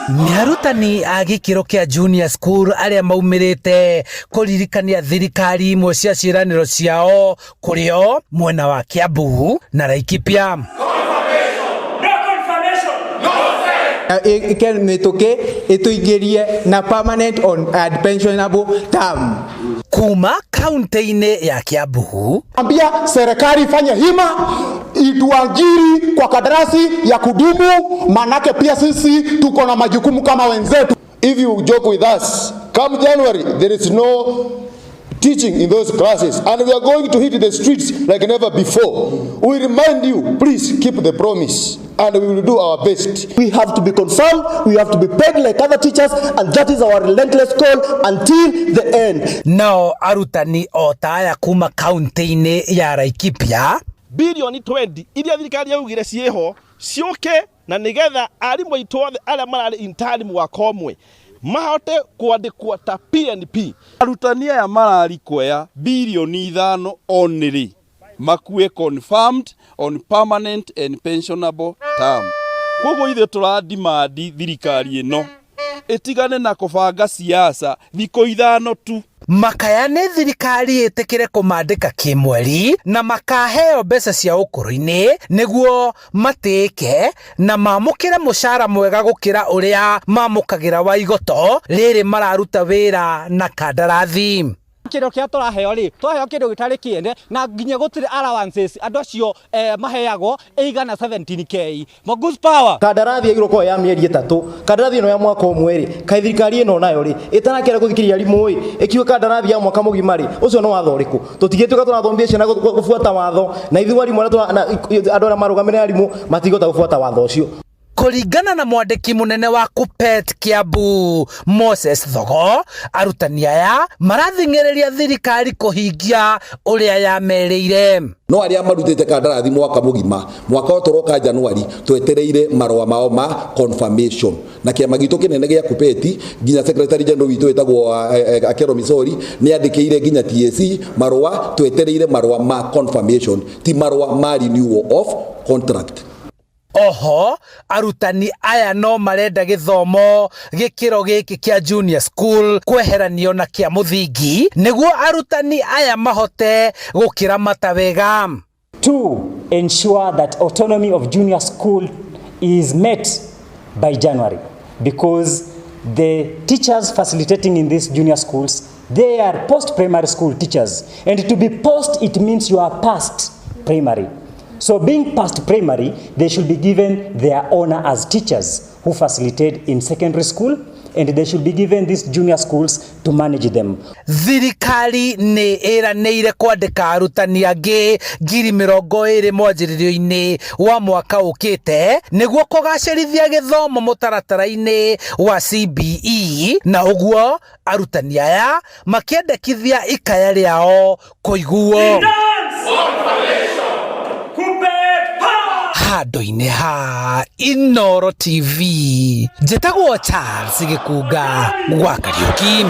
Nĩ arutani a gĩkĩro kĩa junior school arĩa maumĩrĩte kũririkania thirikari imwe cia ciĩranĩro ciao kũrĩ o mwena wa Kiambu na Laikipia. Ĩke mĩtũkĩ ĩtũingĩrie na permanent on and pensionable term. Kuma kaunti-inĩ ya Kiambu. Ambia serikali ifanye hima ituajiri kwa kandarasi ya kudumu, manake pia sisi tuko na majukumu kama wenzetu. If you joke with us, come January, there is no teaching in those classes and we are going to hit the streets like never before. We remind you, please keep the promise and we will do our best. We have to be confirmed, we have to be paid like other teachers, and that is our relentless call until the end. Nao arutani o ta aya kuma kaunti-inĩ ya Laikipia. Bilioni 20 iria thirikari yaugire ciĩho ciũke na nigetha arimũ aitũ othe arĩa mararĩ intern mwaka ũmwe mahote kwandĩkwo ta PNP. Arutani aya mararikwea bilioni 5 only makue confirmed on permanent and pensionable term. Koguo ithuĩ tũradimandi thirikari ĩno ĩtigane na kũbanga siasa thikũ 5 tu. Makaya nĩ thirikari ĩtĩkĩre kũmandĩka kĩmweri na makaheo mbeca cia ũkũrũ-inĩ nĩguo matĩĩke na mamũkĩre mũcara mwega gũkĩra ũrĩa mamũkagĩra wa igoto rĩrĩ mararuta wĩra na kandarathi. Kĩndũ kĩrĩa tũraheo rĩ, tũraheo kĩndũ gĩtarĩ kĩene na nginya gũtirĩ allowances andũ acio maheagwo ĩigana 17K. Mongoose power. Kandarathi ĩgirwo korwo ya mĩeri 3, kandarathi ĩno ya mwaka ũmwe rĩ, kaĩ thirikari ĩno nayo rĩ ĩtarakĩenda gũthikĩrĩria arimũ ĩ, ĩkiuga kandarathi ya mwaka mũgima rĩ, ũcio nĩ watho ũrĩkũ? Tũtingĩtuĩka tũrathomithia ciana gũbuata watho na ithuĩ arimũ arĩa andũ arĩa marũgamĩrĩire arimũ matingĩhota gũbuata watho ũcio. Kũringana na mwandĩki mũnene wa Kuppet Kiambu Moses Thogo, arutani aya marathing'ĩrĩria thirikari kũhingia ũrĩa yamerĩire. No arĩa marutĩte kandarathi mwaka mũgima, mwaka ũyũ tũroka Januari, twetereire marũa mao ma confirmation, na kĩama gitũ kĩnene gĩa Kuppet nginya secretary general witũ wĩtagwo Akero Misori nĩ andĩkĩire nginya TSC marũa. Twetereire marũa ma confirmation, ti marũa ma renewal of contract. Oho arutani aya no marenda gĩthomo gĩkĩro gĩkĩ kĩa junior school kweheranio na kĩa mũthingi nĩguo arutani aya mahote gũkĩramata wega. To ensure that autonomy of junior school is met by January, because the teachers facilitating in these junior schools, they are post-primary school teachers, and to be post, it means you are past primary. So being past primary, they should be given their honor as teachers who facilitate in secondary school, and they should be given these junior schools to manage them. Thirikari nĩ ĩranĩire kwandĩka arutani angĩ 20,000 mwanjĩrĩrio-inĩ wa mwaka ũkĩte nĩguo kũgacĩrithia gĩthomo mũtaratara-inĩ wa CBE, na ũguo arutani aya makĩendekithia ikaya rĩao kũiguo. Handũ-inĩ ha Inooro TV, njĩtagwo Charles Gĩkunga gwa Kariũki.